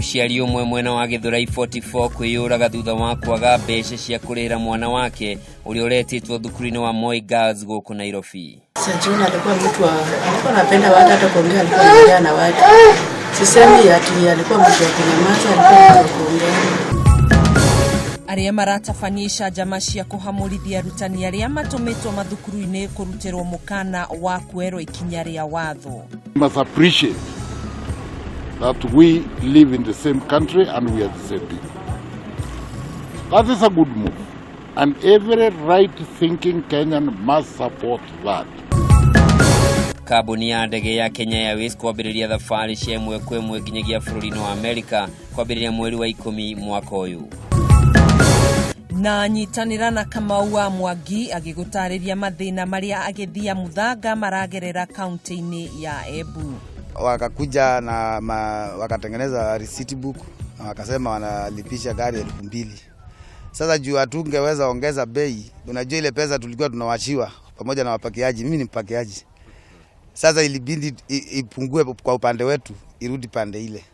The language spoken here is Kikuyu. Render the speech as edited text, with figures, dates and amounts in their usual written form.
Mũciari ũmwe mwena wa Gĩthũrai 44 kwĩyũraga thutha wa kwaga mbeca cia kũrĩhĩra mwana wake ũrĩa ũretĩtwo thukuru-inĩ wa Moi Girls gũkũ Nairobi. Sajuna alikuwa mtu wa, alikuwa anapenda watu, hata kuongea alikuwa anaongea na watu. Sisemi ati alikuwa mtu wa kunyamaza, alikuwa mtu wa kuongea. Arĩa maratabania icanjama cia kũhamũrithia arutani arĩa matũmĩtwo mathukuru-inĩ kũrutĩrwo mũkana wa kuoerwo ikinya rĩa watho. We must appreciate that we live in the same country and we are the same people. That is a good move. And every right-thinking Kenyan must support that. Kambuni ya ndege ya Kenya Airways kwambĩrĩria thabarĩ cia ĩmwe kwa ĩmwe nginyagia bũrũri-inĩ wa Amerika kwambĩrĩria mweri wa 10 mwaka ũyũ. Na nyitanĩra na Kamau wa Mwangi agĩgũtarĩria mathĩna marĩa agĩthia mũthanga maragerera kaunti-inĩ ya Embu. Wakakuja na wakatengeneza receipt book na wakasema wanalipisha gari 2000. Sasa juu hatungeweza ongeza bei, unajua ile pesa tulikuwa tunawashiwa pamoja na wapakiaji, mimi ni mpakiaji. Sasa ilibidi ipungue kwa upande wetu, irudi pande ile.